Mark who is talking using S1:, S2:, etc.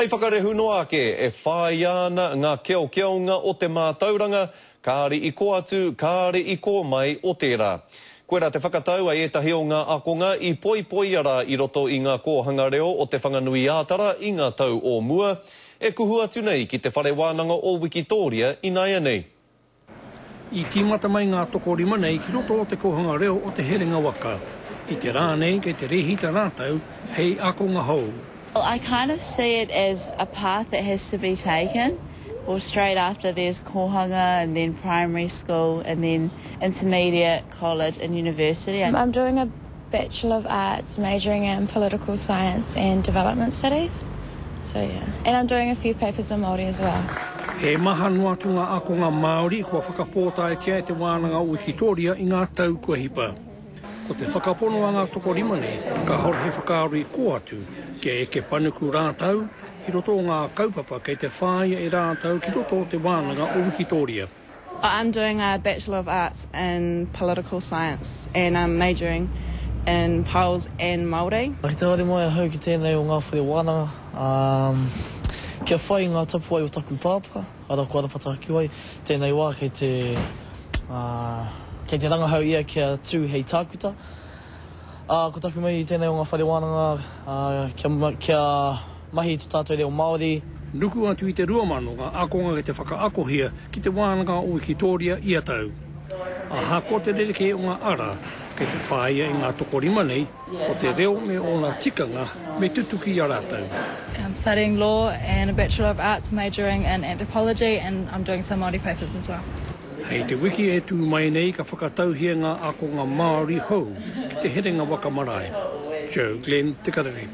S1: Hei whakarehu noa ake, e whāia ana ngā keokeonga o te mātauranga, kāre i kō atu, kāre i kō mai o tērā. Koirā te whakatau a ētahi o ngā akonga i poipoia rā i roto i ngā kōhanga reo o Te Whanganui-ā-Tara i ngā tau o mua, e kuhu atu nei ki Te Whare Wānanga o Wikitōria ināianei.
S2: I tīmata mai ngā tokorima nei ki roto o Te Kōhanga Reo o Te Herenga Waka. I te rā nei kei te rēhita rātou hei ākonga hou.
S3: I kind of see it as a path that has to be taken, well straight after there's kōhanga and then primary school and then intermediate, college and university.
S4: I'm doing a Bachelor of Arts majoring in Political Science and Development Studies. So yeah. And I'm doing a few papers in Māori as well.
S2: He maha noa atu ngā ākonga Māori kua whakapōtaetia e Te Wānanga o Wikitōria i ngā tau kua hipa. Ko te whakapono a ngā tokorima nei, kāore he whakaaro i kō atu kia eke panuku rātou ki roto o ngā kaupapa kei te whāia e rātou ki roto o Te Wānanga o Wikitōria.
S3: I'm doing a Bachelor of Arts in Political Science and I'm majoring in Pols and Māori.
S5: Ki te haere mai ahau ki tēnei o ngā whare wānanga, kia whai i ngā tapuwae o taku pāpā, arā ko Arapata Hakiwai, tēnei wā kei te, kei te rangahau ia kia tū hei tākuta. Ā, ko taku mahi i tēnei o ngā whare wānanga, kia, kia mahi i to tātou reo Māori.
S2: Nuku atu i te 2000 ngā ākonga kei te whakaakohia ki Te Wānanga o Wikitōria ia tau. Ahakoa te rerekē o ngā ara kei te whāia e ngā tokorima nei, ko te reo me ōna tikanga me tutuki i a rātou.
S4: I'm studying law and a Bachelor of Arts majoring in Anthropology and I'm doing some Māori papers as well.
S2: Hei te wiki e tū mai nei ka whakatauhia ngā ākonga Māori hou ki te Herenga Waka Marae. Joe Glenn, Te Karere.